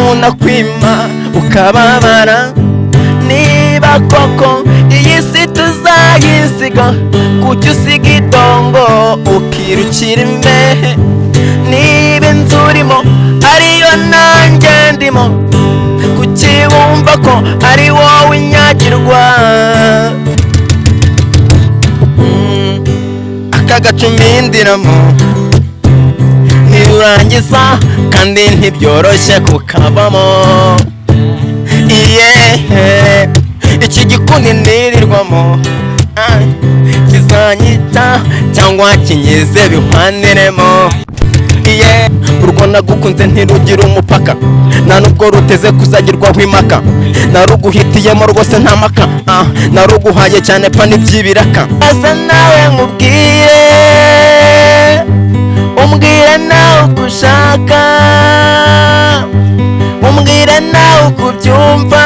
Umuntu akwima ukababara. Niba koko iyi si tuzayisiga, kuki usiga itongo ukirukira imbehe? Niba inzu urimo ariyo nanjye ndimo, kuki wumva ko ari wowe inyagirwa? Aka gacumindiramo ntirurangiza kandi ntibyoroshye kukavamo. Iyehe, iki gikundi nirirwamo, kizanyita cyangwa kinyize bihwaniremo. Iye, urwo nagukunze ntirugira umupaka, nta nubwo ruteze kuzagirwaho impaka. Naruguhitiyemo rwose nta maka, naruguhaye cyane pa n'iby'ibiraka. Asa nawe nkubwire, umbwire nawe uko ushaka, umbwire nawe uko ubyumva.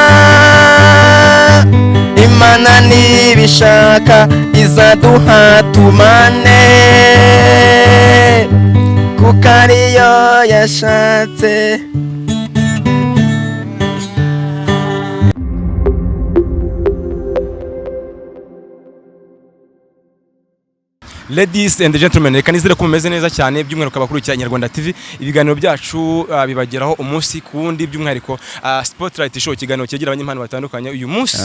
Imana nibishaka izaduha tumane, kuko ariyo yashatse. Ladies and gentlemen, reka nizere ko mumeze neza cyane, by'umwihariko abakurikira Inyarwanda TV. Ibiganiro byacu bibageraho umunsi ku wundi, by'umwihariko Spotlight Show, ikiganiro cyegera abanyempano batandukanye. Uyu munsi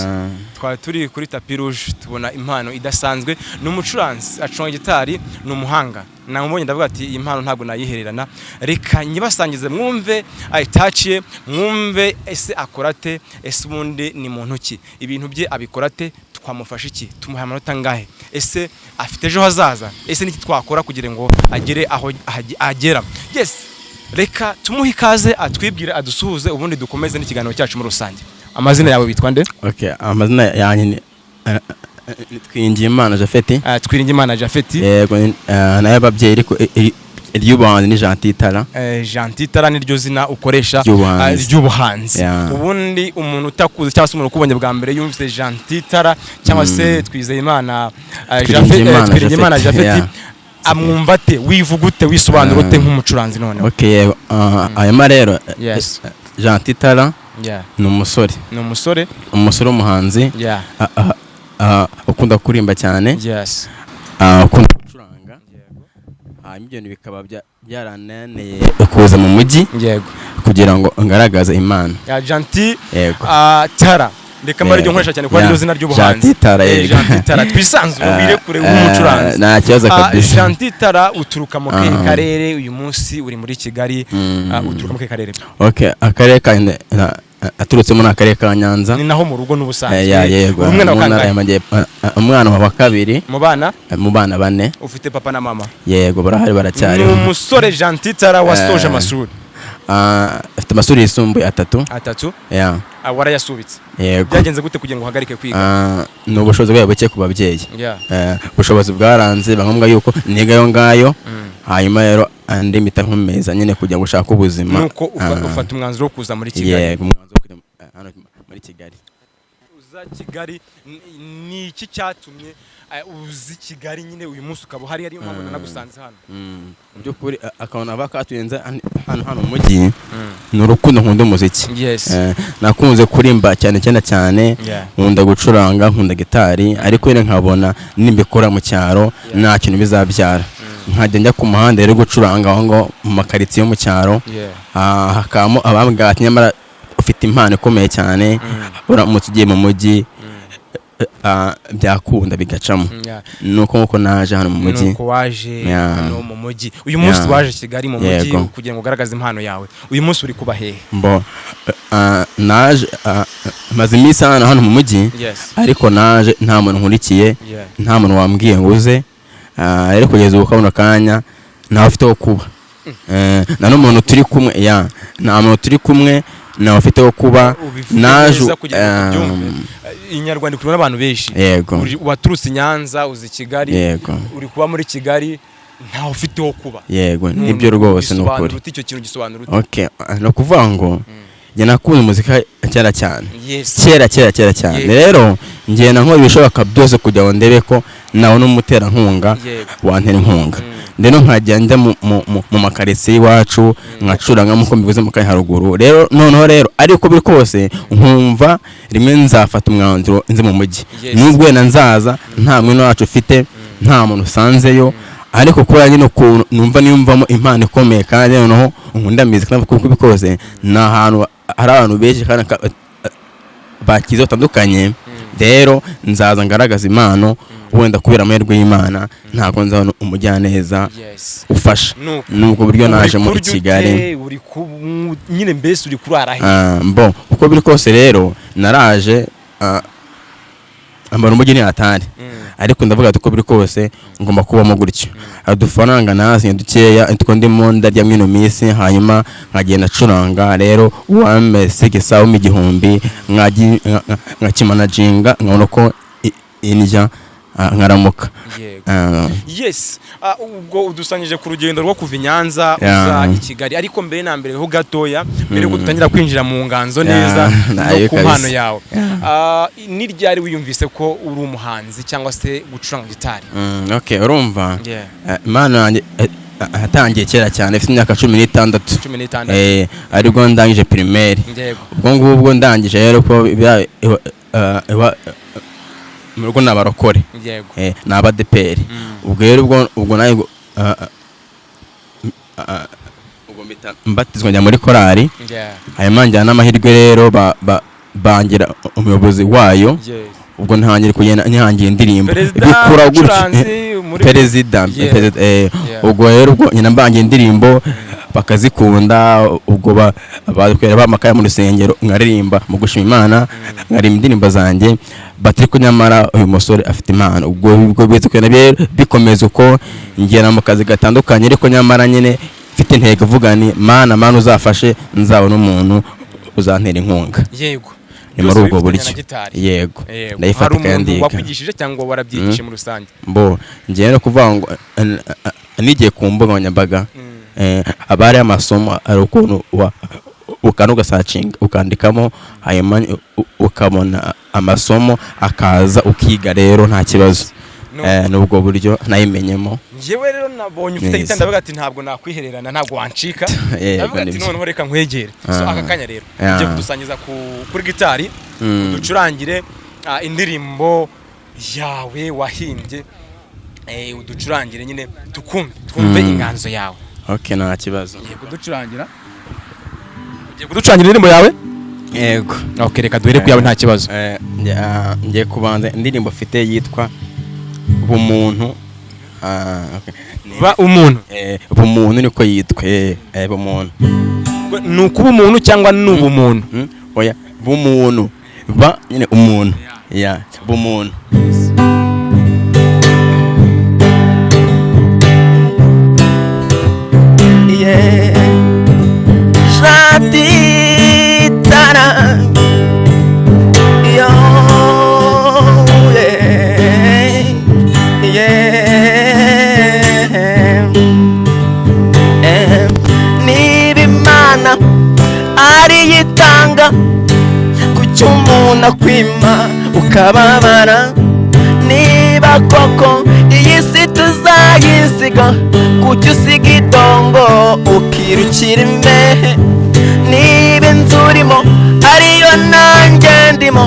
twari turi kuri Tapis Rouge, tubona impano idasanzwe. Ni umucuranzi, acuranga gitari, ni umuhanga. Namubonye ndavuga ati iyi mpano ntabwo nayihererana, reka nyibasangize mwumve ayitaciye, mwumve ese akora ate, ese ubundi ni muntu ki, ibintu bye abikora ate, twamufasha iki, tumuha amanota angahe, ese afite ejo hazaza, ese niki twakora kugira ngo agere aho agera. Yes, reka tumuhe ikaze atwibwire, adusuhuze, ubundi dukomeze n'ikiganiro cyacu muri rusange. Amazina yawe witwa nde? Okay, amazina yanjye ni Twiringiyimana Japhet. Twiringiyimana Japhet. Yego, nayo ababyeyi, ariko iry'ubuhanzi ni Gentil Tara. Gentil Tara niryo zina ukoresha ry'ubuhanzi. Ubundi umuntu utakuzi cyangwa se umuntu ukubonye bwa mbere yumvise Gentil Tara cyangwa se Twizeyimana Japhet, Twiringiyimana Japhet, amwumva ate, wivuga ute, wisobanura ute nk'umucuranzi noneho? Okay, hanyuma rero Gentil Tara ni umusore. Ni umusore. Umusore w'umuhanzi. Ukunda kurimba cyane. Yes. Ukunda gucuranga. Hanyuma ibyo bintu bikaba byarananiye kuza mu mujyi. Yego. Kugira ngo ngaragaze impano. Ya Gentil Tara. Reka mba ryo nkoresha cyane kuko ari zina ry'ubuhanzi. Gentil Tara, yego. Gentil Tara twisanzure wire kure w'umucuranzi. Nta kibazo kabisa. Gentil Tara uturuka mu kahe karere? Uyu munsi uri muri Kigali, uturuka mu kahe karere? Okay, akarere ka aturutsemo ni akarere ka Nyanza. Ni naho mu rugo n'ubusanzwe. Yego. Umwana wa kabiri. Mu bana? Mu bana bane. Ufite papa na mama? Yego, barahari baracyari. Ni umusore Gentil Tara wasoje amashuri. Afite amashuri yisumbuye atatu. Atatu? Yeah. Warayasubitse. Yego. Byagenze gute kugira ngo uhagarike kwiga? Ni ubushobozi bwawe buke ku babyeyi. Ubushobozi bwaranze bangombwa yuko niga yo ngayo. Hanyuma rero andi mpita nkomeza nyine kujya gushaka ubuzima. Nuko ufata umwanzuro wo kuza muri Kigali. Yego, umwanzuro wo kujya hano muri Kigali. Uza Kigali, ni iki cyatumye uzi Kigali nyine uyu munsi ukaba uhari, ariyo mpamvu nagusanze hano? Mu by'ukuri akabona abakatuyenze hano mu mujyi ni urukundo nkunda umuziki. Nakunze kurimba cyane cyane cyane, nkunda gucuranga, nkunda gitari, ariko nyine nkabona nimbikora mu cyaro nta kintu bizabyara. Nkajya njya ku muhanda rero gucuranga aho ngo mu makaritsiye yo mu cyaro, hakabamo abambwira ati nyamara ufite impano ikomeye cyane, uramutse ugiye mu mujyi byakunda bigacamo. Nuko nkuko naje hano mu mujyi. Nuko waje hano mu mujyi. Uyu munsi waje Kigali mu mujyi kugira ngo ugaragaze impano yawe. Uyu munsi uri kuba hehe? Mbo naje maze iminsi hano mu mujyi, ariko naje nta muntu nkurikiye, nta muntu wambwiye ngo uze. Rero kugeza ubu kabona kanya ntawe ufite wo kuba. Nta n'umuntu turi kumwe, nta muntu turi kumwe, ntawe ufite wo kuba. Naje Inyarwanda ikuriwe n'abantu benshi. Yego. Waturutse i Nyanza uzi Kigali. Yego. Uri kuba muri Kigali ntawe ufite wo kuba. Yego, nibyo rwose ni ukuri. Icyo kintu gisobanura ute? Okay, no kuvuga ngo njye nakunze umuziki kera cyane. Kera kera kera cyane. Rero Ngenda nkora ibishoboka byose kugira ngo ndebe ko nabona umuterankunga wantera inkunga. Rero nkajya njya mu makaritsiye y'iwacu, nkacuranga nk'uko mbivuze mu kanya haruguru. Rero noneho rero, ariko biri kose nkumva rimwe nzafata umwanzuro nze mu mujyi, nubwo wenda nzaza nta mwene wacu ufite, nta muntu usanzeyo, ariko kubera nyine ukuntu numva niyumvamo impano ikomeye, kandi noneho nkunda muzika, kuko bikose ni ahantu hari abantu benshi kandi bakize batandukanye. Rero nzaza ngaragaza impano, wenda kubera amahirwe y'Imana ntabwo nzabona umujyaneza ufasha. Nuko. Nubwo buryo naje Uri muri kurya Kigali. ute? Uri nyine mbese uri kurara he? Ah, mbo uko biri kose rero naraje, ambara umujyi ni hatari, ariko ndavuga ati uko biri kose ngomba kubamo gutyo. Hari udufaranga nazinye dukeya two ndimo ndarya mwino minsi, hanyuma nkagenda acuranga. Rero uwampe segesa w'umpe 1000 nkakimanaginga, nkabona ko indya, nkaramuka. Yego. Ah. Yes, ubwo udusangije ku rugendo rwo kuva i Nyanza uza i Kigali, ariko mbere na mbere ho gatoya, mbere yuko dutangira kwinjira mu nganzo neza no Nayo ku kabisa. mpano yawe, ni ryari wiyumvise ko uri umuhanzi cyangwa se gucuranga gitari? Okay, urumva, impano yanjye yatangiye kera cyane, ifite imyaka 16. 16. Aribwo ndangije primaire. Ubwo ngubwo ndangije rero, ko mu rugo ni abarokore, ni abadeperi. Ubwo rero ubwo nawe ubwo mpita mbatizwa njya muri korali, hanyuma njyana n'amahirwe rero bangira umuyobozi wayo. Ubwo ntangira kugenda nyihangira indirimbo, Perezida bikura gutyo. umucuranzi muri Perezida. Perezida. Ubwo rero ubwo nyina mbangiye indirimbo bakazikunda, ubwo batwera bamakaye mu rusengero, nkaririmba mu gushima Imana, nkaririmba indirimbo zanjye, bati ariko nyamara uyu musore afite impano. Ubwo bize kugenda bikomeza uko ngera mu kazi gatandukanye, ariko nyamara nyine mfite intego ivuga ni Mana, Mana uzafashe nzabona umuntu uzantera inkunga. Ni muri Byose ubwo bifatanya buryo. na gitari. Yego. Yego. Hari Ndayifatika, umuntu yandika. wakwigishije cyangwa warabyigishije muri rusange? Mbo ngiye no kuvuga ngo nigiye ku mbuga nkoranyambaga, haba hariho amasomo, hari ukuntu ukanda ugasearchinga, ukandikamo, hanyuma ukabona amasomo akaza, ukiga. Rero nta kibazo. No. N'ubwo buryo nayimenyemo. Njyewe rero nabonye ufite Neza. gitari, ndavuga ati ntabwo nakwihererana, ntabwo wancika. Ndavuga ati Nibyo. noneho reka nkwegere. So aka kanya rero ugiye kudusangiza kuri gitari, uducurangire indirimbo yawe wahimbye, uducurangire nyine tukumve, twumve inganzo yawe. Okay, nta kibazo. Ugiye kuducurangira, ugiye kuducurangira indirimbo yawe? Yego. Okay, reka duhere ku yawe, nta kibazo. Ngiye kubanza indirimbo mfite yitwa Bumuntu. Okay. Ba umuntu. Bumuntu niko yitwa, Bumuntu. Ni ukuba umuntu cyangwa ni ubumuntu? Oya, bumuntu, ba nyine umuntu ya bumuntu. Yeah. Shati tara. Yo, yeah. Niba Imana ariyo itanga, kuki umuntu akwima ukababara? Niba koko iyi si tuzayisiga, kuki usiga itongo ukirukira imbehe? Niba inzu urimo ariyo nanjye ndimo,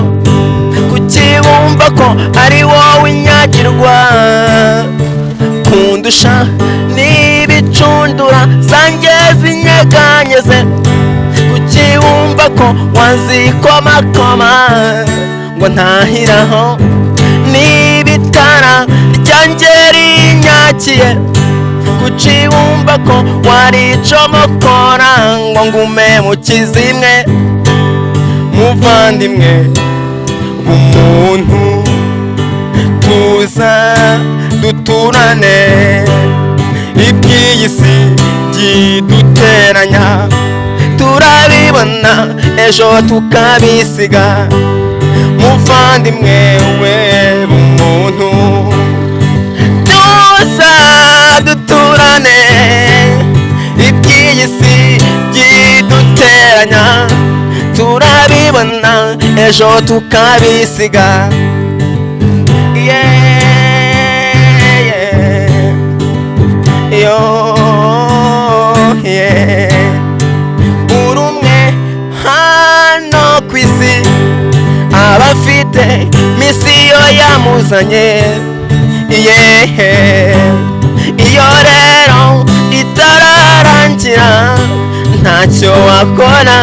kuki wumva ko ari wowe inyagirwa kundusha? Niba icundura zanjye zinyeganyeze, kuki wumva ko wazikomakoma ngo ntahiraho? Niba itara ryanjye rinyakiye, kuki wumva ko waricomokora ngo ngume mu kizimwe? Muvandimwe, umuntu tuza duturane, iby'iyi si byiduteranya turabibona ejo tukabisiga. Muvandimwe we, umuntu tuza duturane, iby'iyi si byiduteranya turabibona ejo tukabisiga. Afite mission yamuzanye, yehe. Iyo rero itararangira, ntacyo wakora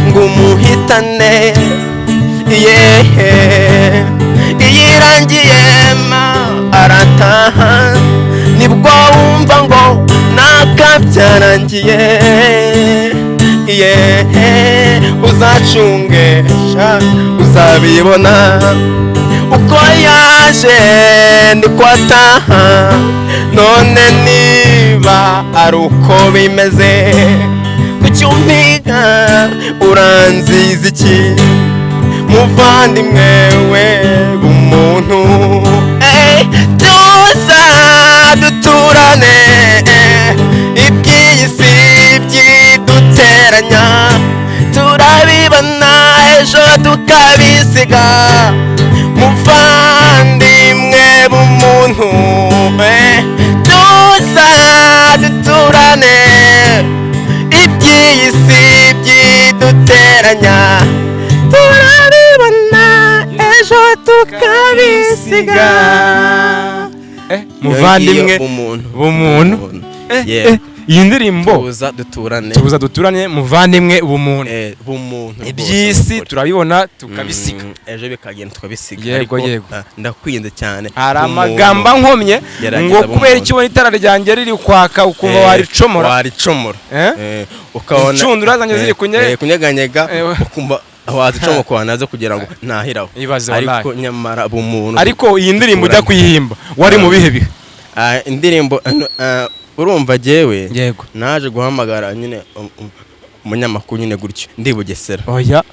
ngo umuhitane, yehe. Iyo irangiye ma arataha, nibwo wumva ngo nakabyarangiye, yehe. Uzacungesha uzabibona, uko yaje niko ataha. None niba ari uko bimeze, kuki umpiga? Uranziza iki, muvandimwe we umuntu? Ey, tuza duturane, iby'iyi si byiduteranya turabibona, ejo tukabisiga. Muvandimwe b'umuntu, tuza duturane, iby'iyi si byiduteranya turabibona, ejo tukabisiga. Muvandimwe Bumuntu. Bumuntu. Yeah. Iyi ndirimbo Tuza duturane. Tuza duturane, muvandimwe bumuntu. Bumuntu rwose, Iby'isi nukuri. turabibona tukabisiga. Ejo bikagenda tukabisiga. Yego, Ariko, yego. Ndakwinze cyane Hari bumuntu. amagambo ankomye Gerageza ngo kubera bumuntu. iki ubona itara ryanjye riri kwaka ukumva waricomora? Waricomora. Eh? Ukabona Inshundura zanjye ziri kunyeganyega, Eh, ukumva wazicomokora nazo kugira ngo ntahiraho. Ibaze, Ariko wallahi. nyamara bumuntu. Ariko iyi ndirimbo ujya Duturane. kuyihimba wari mu bihe bihe? Indirimbo urumva jyewe Yego. naje guhamagara nyine umunyamakuru nyine gutyo ndi Bugesera. Oya.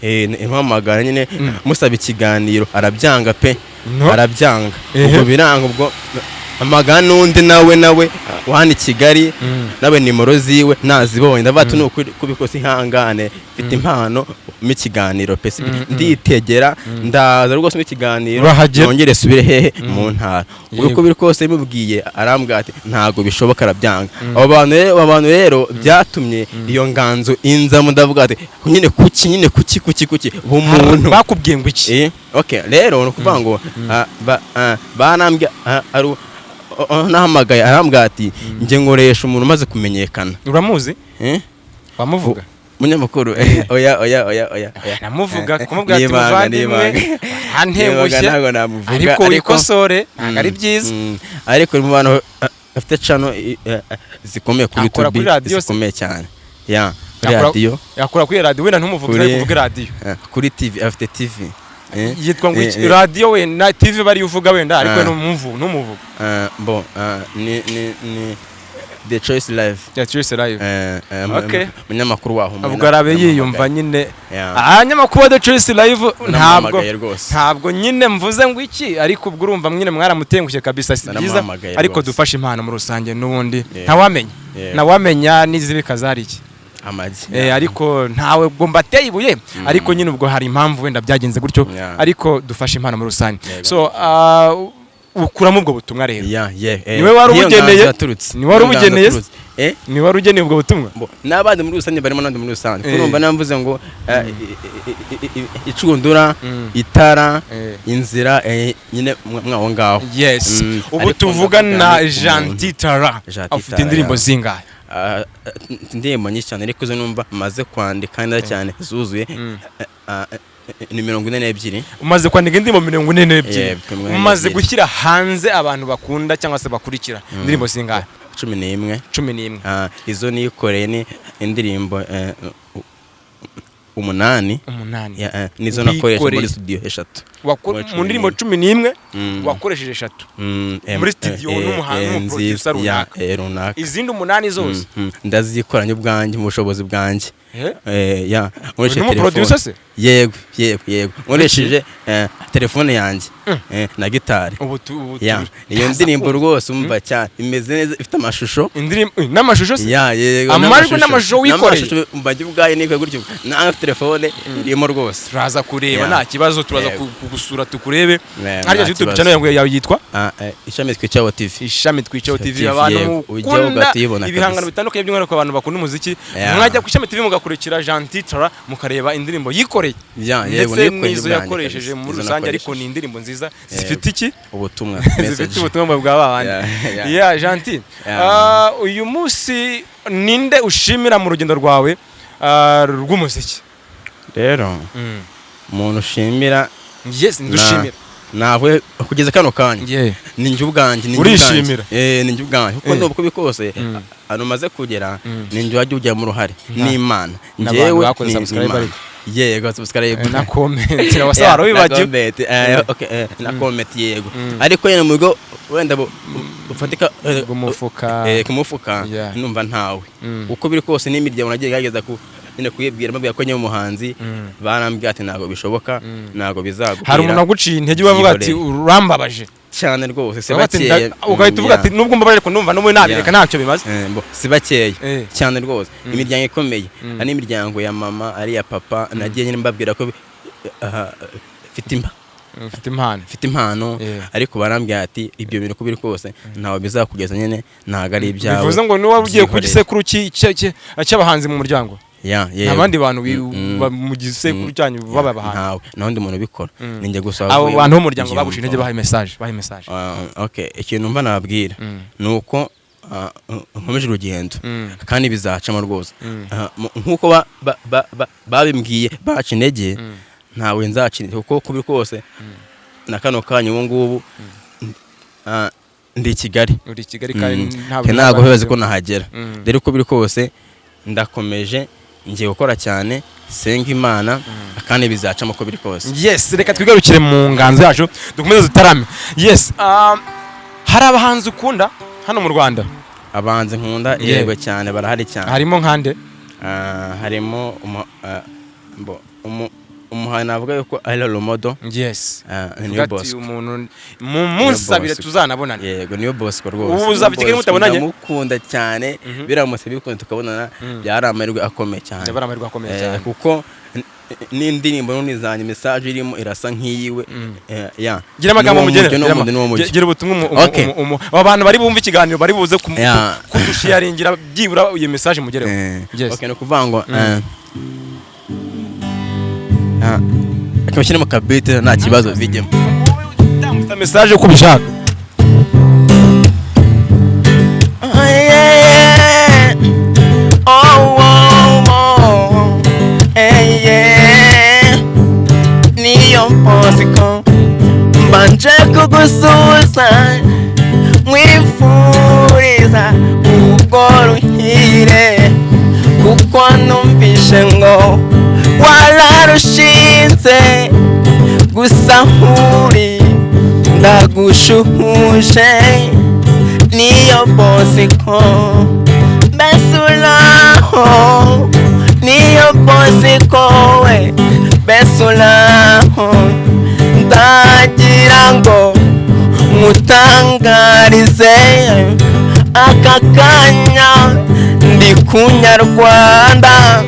Impamagara nyine musaba ikiganiro, arabyanga pe. No. Arabyanga. Ehe. Ubwo biranga, ubwo amagana n'undi nawe wani i Kigali, nawe nimero ziwe nazibonye, ndavuga ati nukuri kubikoze ihangane, mfite impano mu ikiganiro pe, nditegera ndaza rwose mu ikiganiro. Urahagera. Nongere subire hehe? Mu ntara. Ubwo Yego. uko biri kose mubwiye, arambwira ati ntabwo bishoboka, arabyanga. Abo bantu rero byatumye iyo nganzo inzamo, ndavuga ati nyine kuki, nyine kuki, kuki, kuki bumuntu? Bakubwiye ngo iki? Okay, rero ni ukuvuga ngo banambye ari nahamagaye, arambwira ati njye nkoresha umuntu umaze kumenyekana. Uramuzi? Eh? Wamuvuga? Umunyamakuru? Oya, oya, oya, oya, oya. Namuvuga kumubwira Ni ati ibanga, ni muvandimwe ibanga. ntantengushye. Ni ibanga, ntabwo namuvuga, Ariko wikosore, ntabwo ari byiza. Ariko mu bantu bafite channel zikomeye kuri Akora YouTube, kuri radiyo se? zikomeye cyane ya kuri radiyo. Yakora kuri radiyo wenda ntumuvuge, ariko uvuge radiyo. Kuri TV, afite TV. Yitwa ngo iki? Radiyo we na TV bari uvuga wenda, ariko ntumuvuge. Bon, ni The Choice Live. Ya Choice Live. Okay. Umunyamakuru waho Ubwo arabe yiyumva nyine. Yeah. Abanyamakuru ba The Choice Live, ntabwo Namuhamagaye rwose. Ntabwo nyine mvuze ngo iki, ariko ubwo urumva nyine mwaramutengushye kabisa, si byiza. Naramuhamagaye Ariko rwose. dufashe impano muri rusange n'ubundi Yeah. ntawamenya. Yeah. Ntawamenya n'izibika zari iki. Amagi. Ariko ntawe ubwo mbateye ibuye, ariko nyine ubwo hari impamvu wenda byagenze gutyo. Yeah. Ariko dufashe impano muri rusange. Yego. So ukuramo ubwo butumwa rero. Yeah. Niwe wari Niyo ubugeneye? nganzo yaturutse. Niwe wari Niyo nganzo ubugeneye? yaturutse. Eh? Ni wari ugeneye ubwo butumwa? Bo, n'abandi muri rusange barimo, n'abandi muri rusange. Eh. Urumva namvuze ngo icundura, itara, inzira, nyine mwaho ngaho. Yes. Ubu Ariko tuvuga ndavuga na ni Gentil Tara Gentil afite Tara, indirimbo yeah. zingahe? Indirimbo nyinshi cyane, ariko izo numva maze kwandika neza cyane zuzuye ni 42. Umaze kwandika indirimbo 42? Yeah, 42. Umaze gushyira hanze abantu bakunda cyangwa se bakurikira indirimbo zingahe? 11. 11. Izo nikoreye ni indirimbo 8. 8. Yeah, nizo nakoresha Wikoreye. muri studio 3. Mu Muri cumi ndirimbo n'imwe. 11 wakoresheje 3 muri studio n'umuhanzi, n'umuproducer nziza, runaka. Yeah, runaka. Izindi 8 zose? Ndazikoranye ubwanjye mu bushobozi bwanjye. Eh? Ya, nkoresheje Uri n'umuproducer telefone. se? Yego, yego, yego, nkoresheje telefone yanjye. Na gitari. Ubu Ya, iyo ndirimbo rwose umva cyane, imeze neza, ifite amashusho. Indirimbo n'amashusho se? Ya, yego. Amajwi n'amashusho wikoreye? N'amashusho, umva njye ubwaye nikwe gutyo na telefone irimo rwose. Turaza kureba. Yeah. Nta kibazo, turaza kugusura tukurebe. Yeah, Harya nta YouTube kibazo. channel yawe yitwa? Ah, Ishami Twicaho TV. Ishami Twicaho TV. TV, Abantu yego. Ujyaho mukunda ugahita uyibona ibihangano kabisa. bitandukanye, by'umwihariko abantu bakunda umuziki, Yeah. mwajya ku Ishami TV mugakurikira Gentil Tara, mukareba indirimbo yikoreye Ya, yego, ndetse nikoreye n'izo ubwanjye yakoresheje kabisa. muri Izo rusange, ariko nakoresheje. ni indirimbo nziza Yego. zifite iki? Ubutumwa, Zifite message. ubutumwa bwa babandi. Yeah. Yeah, Gentil. Yeah. Ah, uyu munsi ninde ushimira mu rugendo rwawe rw'umuziki? Rero umuntu ushimira, Yes, ndushimira. Nawe kugeza kano kanya ni njye ubwanjye, ni njye Urishimira? ubwanjye. Ni njye ubwanjye, kuko ndumva uko bikose ahantu maze kugera ni njye wajya ujyamo uruhare n'Imana. N'abantu Njyewe bakoze ni subscribe Imana. ariko. Yego, subscribe. Na comment wasa wari wibagiwe. Na comment, okay, na comment, yego, ariko nyine mu rugo wenda bufatika Bw'umufuka. Ku mufuka. Numva ntawe. Uko biri kose n'imiryango nagiye gerageza ku nyine kuyibwira, mbabwira ko nyine umuhanzi, barambwira ati ntabwo bishoboka, ntabwo bizaguhira. Hari umuntu waguciye intege bavuga ati Byihorere. urambabaje? Cyane rwose, si Bavuga ati, bakeya. Ugahita uvuga ati nubwo mbabaje ariko ndumva n'ubu nabireka, ntacyo bimaze. Bo, si bakeya. Cyane rwose, imiryango ikomeye, ari n'imiryango ya mama, ari iya papa, nagiye nyine mbabwira ko mfite imba Mfite impano. Mfite impano. Yeah. Ariko barambwira ati ibyo bintu uko biri kose ntawe bizakugeza nyine, ntabwo ari ibyawe. Bivuze ngo niba ugiye ku Byihorere. gisekuru cy'abahanzi mu muryango, Ya, nta yego. bandi bantu mu gisekuru cyanyu baba abahanzi? Ntawe, nta wundi muntu ubikora, ni njye gusa Abo wavuyemo bantu b'umuryango byiyumva. baguciye intege, bahaye message, bahaye message. Ah, okay, ikintu mva nababwira ni uko nkomeje urugendo kandi bizacamo rwose. Ah, nk'uko babimbwiye baca intege, ntawe nzaca intege, kuko kubi kose na kano kanya ubu ngubu ndi i Kigali. Uri i Kigali kandi Ntabwo bibaze ko nahagera. Rero uko biri kose ndakomeje, ngiye gukora cyane, senga Imana, kandi bizacamo uko biri kose. Yes, reka twigarukire mu nganzo yacu, dukomeze dutarame. Yes, hari abahanzi ukunda hano mu Rwanda? Abahanzi nkunda? Yeah. Yego cyane, barahari cyane. Harimo nkande? Ah, harimo umuhanzi navuga yuko ari role model. Niyo Uvuga ati Bosco. umuntu mu munsi abiri Bosco. tuzanabonana. Yego, niyo Bosco rwose. Ubu uzava i Kigali Niyo Bosco, mutabonanye? ndamukunda cyane. Biramutse bikunze tukabonana, byari amahirwe akomeye cyane. Byaba ari amahirwe akomeye cyane. Kuko n'indirimbo n'ubundi zanjye, message irimo irasa nk'iyiwe. Ya. Gira amagambo N'uwo mugere. mujyo, n'uwo mujyo, n'uwo mujyo. Gira ubutumwa Okay. abo bantu bari bumve ikiganiro bari buze kudusharingira byibura iyo message mugereho. Yes. Okay, ni ukuvuga ngo reka bashyire mu kabite, nta kibazo, bijyemo. Utambutsa message uko ubishaka. Oh, yeah. Oh. Hey, yeah. Niyo Bosco mbanje kugusuhuza, mwifuriza urugo ruhire, kuko numvishe ngo wararushinze. Gusa nkuri ndagushuhuje, niyo Bosco, mbese uraho? Niyo Bosco we, mbese uraho? Ndagira ngo mutangarize aka kanya ndi kunyarwanda,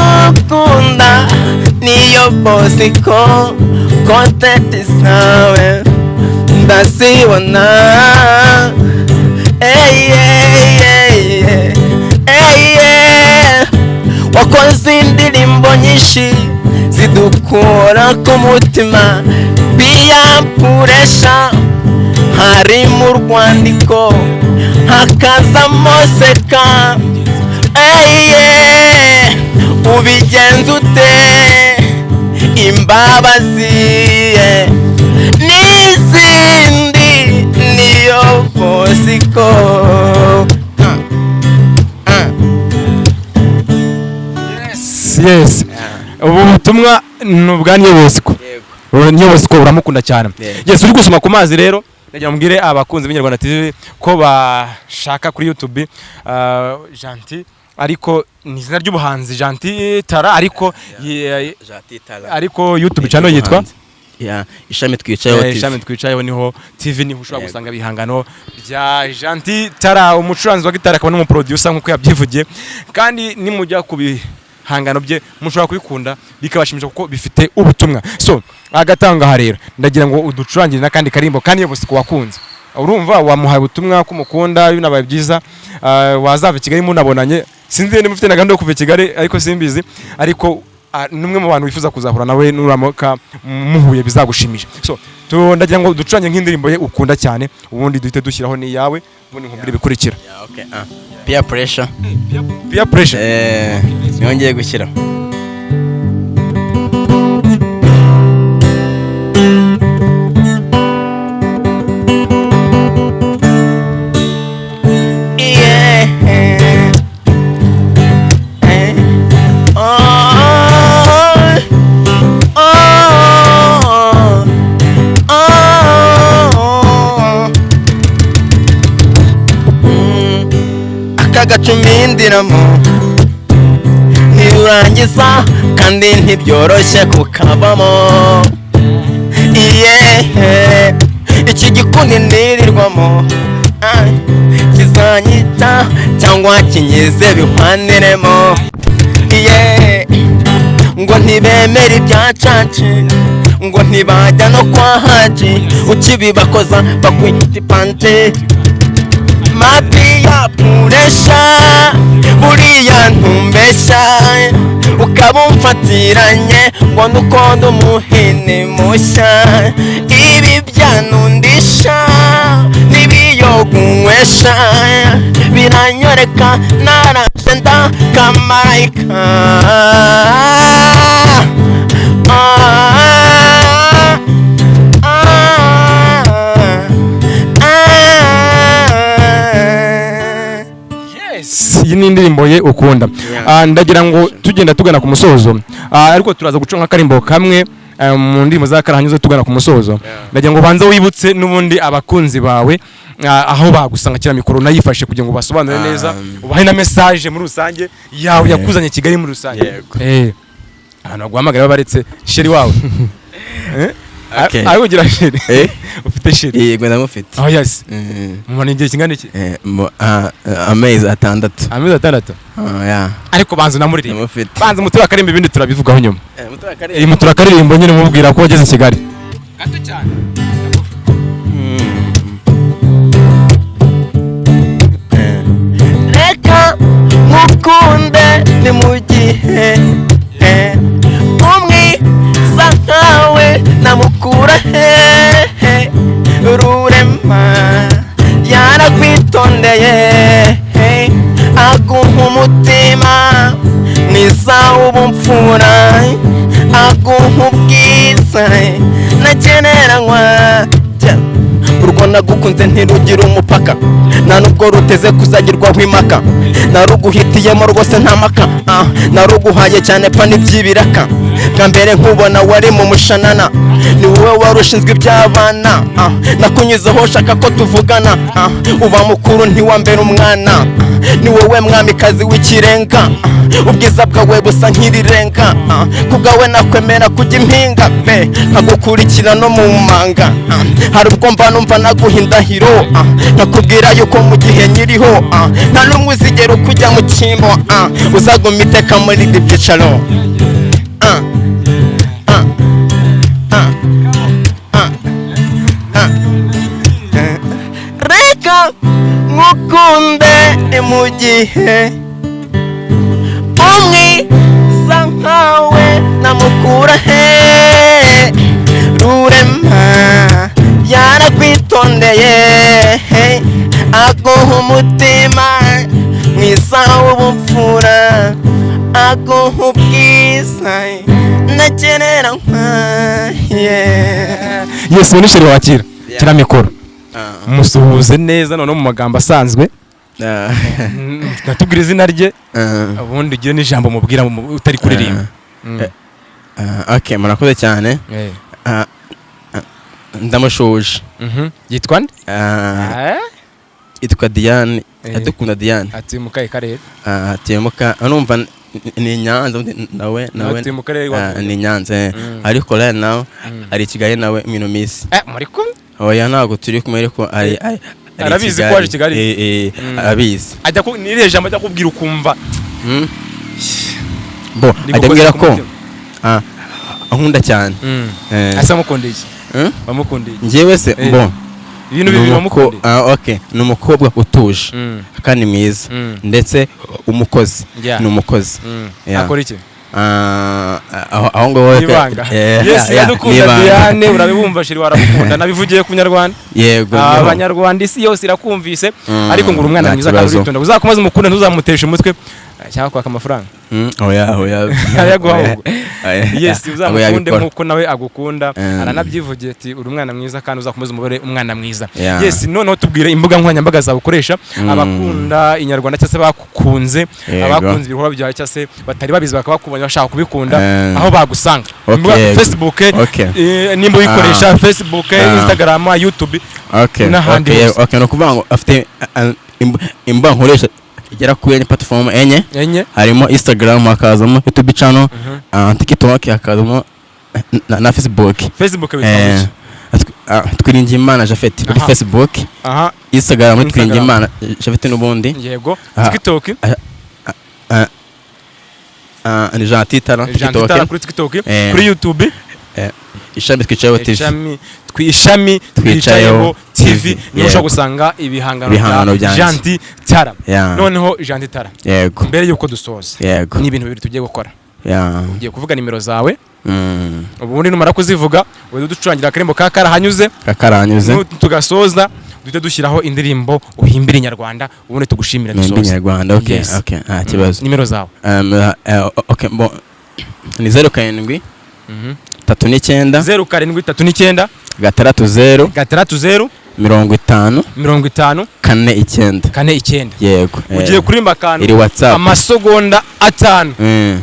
ndagukunda niyo Bosco, content zawe ndazibona. Ey, ey, ey, ey, ey. Wakoze indirimbo nyinshi zidukura ku mutima, peer pressure harimo urwandiko, hakazamo seka. Eye, ubigenza ute? Imbabazi n'izindi, niyo Bosco. Yes, ubu butumwa ni ubwa Niyo Bosco. Yego. Niyo Bosco uramukunda cyane? Yego. Yes, uri gusoma ku mazi. Rero ndagira ngo mbwire abakunzi b'Inyarwanda TV ko bashaka kuri YouTube Gentil, ariko ni izina ry'ubuhanzi Gentil Tara, ariko Gentil Tara. ariko YouTube channel yitwa? Ya, ishami twicayeho TV. Ishami twicayeho niho TV, niho ushobora Yego. gusanga ibihangano bya Gentil Tara, umucuranzi wa gitari akaba n'umuproducer nk'uko yabyivugiye. Kandi nimujya ku bihangano bye mushobora kubikunda bikabashimisha kuko bifite ubutumwa. So agatanga aha rero, ndagira ngo uducurangire n'akandi karimbo kandi yose ku wakunze. Urumva wamuhaye ubutumwa ko umukunda, binabaye byiza wazava i Kigali munabonanye. Sinzi niba mufite na gahunda yo kuva i Kigali, ariko simbizi, ariko numwe mu bantu wifuza kuzahura nawe, nuramuka muhuye bizagushimisha. So ndagira ngo ducuranye nk'indirimbo ye ukunda cyane, ubundi duhite dushyiraho n'iyawe, ubundi nkubwire ibikurikira. Yeah, okay. Peer pressure. Peer pressure. Niyo ngiye gushyira. Yeah. Oh, oh, oh. Aka gacumindiramo ntirurangiza kandi ntibyoroshye kukavamo. Yeah. Iki gikundi nirirwamo, kizanyita cyangwa kinyize bihwaniremo. Yeah. Ngo ntibemere ibya caci, ngo ntibajya no kwa haji, ukibibakoza bakwita ipante. Mapi ya puresha buriya ntumbeshya, ukaba umfatiranye ngo nuko ndi umuhini mushya. Ibi byanundisha n'ibiyogunywesha biranyoreka, naraje ndakamarayika. Ah, ah, ah. Yes, iyi ni indirimbo ye ukunda. Ndagira ngo tugenda tugana ku musozo, ariko turaza guca nk'akarimbo kamwe mu ndirimbo za Karahanyuze tugana ku musozo. Ndagira ngo banze wibutse n'ubundi abakunzi bawe aho bagusanga. Kira mikoro nayifashe kugira ngo basobanure neza, ubahe na message muri rusange yawe yakuzanye Kigali muri rusange. Yego. Ahantu baguhamagara babaretse chéri wawe. Okay. Ariko ugira chéri? Eh? Ufite chéri? Yego, ndamufite. Oh yes. Mumara igihe kingana iki? Amezi 6. Amezi 6. Ah, yeah. Ariko banza unamuririmbe. Ndamufite. Banza mutura akarimbo, ibindi turabivugaho nyuma. Mutura Iyi mutura akaririmbo nyine mubwira ko wageze i Kigali gato cyane. Reka mukunde ni mu gihe umwiza nkawe namukura hehe? Rurema yarakwitondeye, aguha umutima mwiza w'ubumfura, aguha ubwiza ntagereranywa. Urwo nagukunze ntirugira umupaka, nta nubwo ruteze kuzagirwaho impaka. Naruguhitiyemo rwose nta maka, naruguhaye cyane pa n'iby'ibiraka. Bwa mbere nkubona wari mu mushanana, ni wowe wari ushinzwe iby'abana. Nakunyuzeho shaka ko tuvugana, uba mukuru ntiwambere umwana. Ni wowe mwamikazi w'ikirenga, ubwiza bwawe busa nk'irirenga. Ku bwawe nakwemera kujya impinga pe, nkagukurikira no mu manga. Hari ubwo mba numva naguha indahiro, nkakubwira yuko mu gihe nyiriho, nta n'umwe uzigera ukujya mu cyimbo, uzaguma iteka muri ibi byicaro. Ah, ah, ah, ah, ah. Reka nkukunde ni mu gihe umwiza nkawe namukura he? Rurema yarakwitondeye, aguha umutima mwiza w'ubupfura, aguha ubwiza ntagereranywa, yeah. Yes, ni chéri wakira. Kira mikoro, musuhuze neza noneho mu magambo asanzwe, natubwira izina rye, ubundi ugire n'ijambo mubwira utari kuririmba. Okay, murakoze cyane. Ndamushuje. Yitwa nde? Yitwa Diane. Adukunda Diane. Atuye mu kahe karere? Atuye mu ka, urumva Ni Nyanza undi nawe. Nawe atuye mu karere Ah, ni Nyanza, eh. Ariko right now ari i Kigali nawe mino minsi. Muri kumwe? Oya, ntabwo turi kumwe, ariko ari Arabizi ko waje i Kigali? Eh, arabizi. Ajya ku ni irihe jambo ajya kubwira ukumva Bo rigukoze ajya ambwira ku ko mutima? Ankunda cyane. Ese amukundeye iki? Hmm? Wamukundeye iki? Njyewe se? Bo Ibintu bibiri wamukundeye. Okay, ni umukobwa utuje kandi mwiza ndetse umukozi. Ni umukozi. Yeah. Akora iki? Ah, aho ngaho. Ibanga. Eh, Yes. yeah, Iradukunda n'ibanga. Diane, urabibumva, chéri, waramukunda, nabivugiye ku Nyarwanda. Yego, niho. Abanyarwanda, isi yose irakumvise. Ariko ngo uri umwana Nta mwiza kandi kibazo. uritonda, uzakomeze umukunde, ntuzamuteshe umutwe cyangwa kwaka amafaranga. Oya. Ayaguha Oya. ahubwo. Oya. Yes, Ntabwo uzamukunde yabikora. nk'uko nawe agukunda. Aranabyivugiye ati uri umwana mwiza kandi uzakomeze umubere umwana mwiza. Yes, noneho tubwire imbuga nkoranyambaga zawe ukoresha. Abakunda Inyarwanda cyangwa se bakunze, abakunze ibikorwa byawe cyangwa se batari babizi bakaba bakubonye bashaka kubikunda, aho bagusanga? Imbuga, Facebook, nimba uyikoresha, Facebook, Instagram, YouTube n'ahandi hose. Okay, ni ukuvuga ngo afite imbuga nkoresha igera kuri enye, platform enye. Enye. Harimo Instagram, hakazamo YouTube channel, TikTok, hakazamo na Facebook. Facebook witwa Eh, iki? Twiringiyimana Japhet kuri Facebook. Instagram Instagram. Twiringiyimana Japhet n'ubundi. TikTok? Ni Gentil Talent. Gentil TikTok. Talent kuri TikTok. Eh. Kuri YouTube? Ishami Twicayeho TV. Ishami Twicayeho Twicayeho TV, TV. niho ushobora gusanga ibihangano Ibihangano bya byanjye. Gentil Tara. Yeah. Noneho Gentil Tara, Yego. mbere yuko dusoza, ni ibintu bibiri tugiye gukora. Ugiye kuvuga nimero zawe. Ubundi numara kuzivuga uhita uducurangira akarembo ka Karahanyuze. Kakaranyuze. Tugasoza duhite dushyiraho indirimbo uhimbira Inyarwanda, ubundi tugushimira, Nimba dusoza. Inyarwanda, okay. Yes. Okay, nta kibazo. Nimero zawe. Okay, bon, ni 07 39 07 39 60 60 50 50 49. 49. Yego. Ugiye kuririmba akantu Iri WhatsApp. amasegonda 5,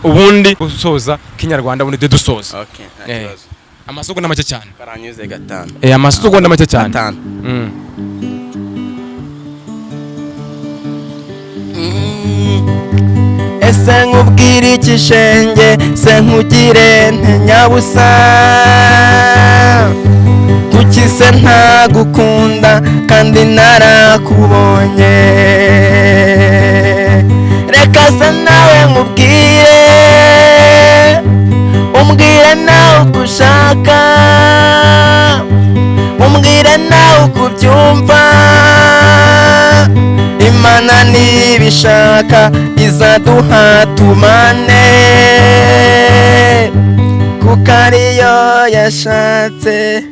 ubundi usoza Kinyarwanda, ubundi duhite dusoza. Okay, nta kibazo. Amasegonda make cyane. Karanyuze 5. Amasegonda make cyane. 5. Ese nkubwire iki shenge, se nkugire nte nyabusa? Kuki se ntagukunda kandi narakubonye? Reka se nawe nkubwire, umbwire nawe uko ushaka, umbwire nawe uko ubyumva. Imana nibishaka izaduha tumane, kuko ariyo yashatse.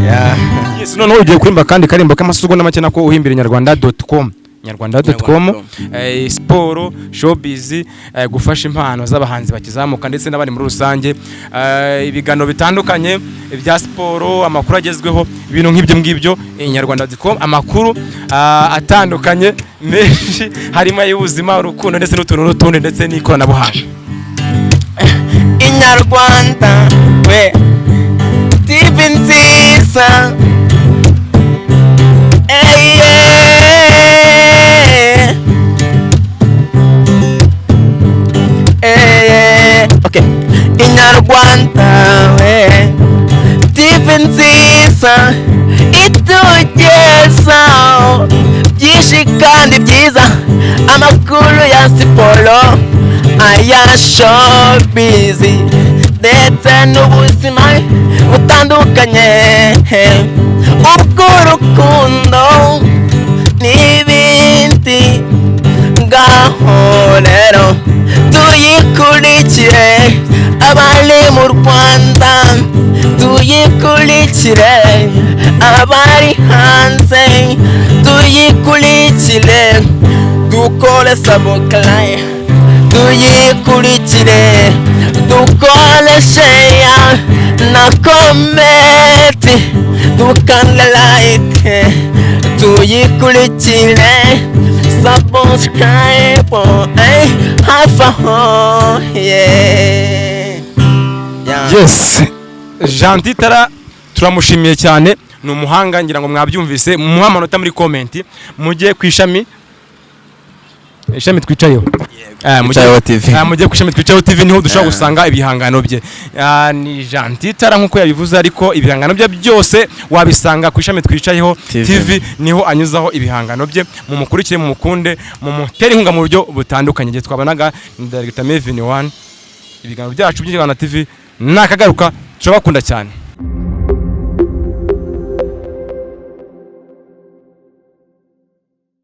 Yeah. Yes, noneho ugiye kuririmba kandi karimbo k'amasegonda make nako uhimbira inyarwanda.com, nyarwanda.com, siporo, showbiz, gufasha impano z'abahanzi bakizamuka ndetse n'abandi muri rusange, ibiganiro bitandukanye bya siporo, amakuru agezweho, ibintu nk'ibyo ngibyo. Inyarwanda.com, amakuru atandukanye menshi, harimo ay'ubuzima, urukundo ndetse n'utuntu n'utundi ndetse n'ikoranabuhanga. Inyarwanda we TV nziza. Ey, yeah. Ey, okay. Inyarwanda we TV nziza itugezaho byinshi kandi byiza, amakuru ya siporo, aya showbiz ndetse n'ubuzima butandukanye, ubw'urukundo n'ibindi. Ngaho rero tuyikurikire, abari mu Rwanda tuyikurikire, abari hanze tuyikurikire, dukore subscribe, tuyikurikire, dukore share na comment, dukande like, tuyikurikire, subscribe, hafi aho, yeah. Yeah. Yes, Gentil Tara turamushimiye cyane, ni umuhanga, ngira ngo mwabyumvise. Muhe amanota muri comment, mujye ku ishami. Ishami Twicayeho. Twicayeho TV. Mujye ku Ishami Twicayeho TV, niho dushobora gusanga ibihangano bye. Ni Gentil Tara nk'uko yabivuze, ariko ibihangano bye byose wabisanga ku Ishami Twicayeho TV. TV, niho anyuzaho ibihangano bye. Mumukurikire, mumukunde, mumutere inkunga mu buryo butandukanye. Igihe twabanaga ni Director Mevin One, ibiganiro byacu by'Inyarwanda TV nakagaruka. Turabakunda cyane.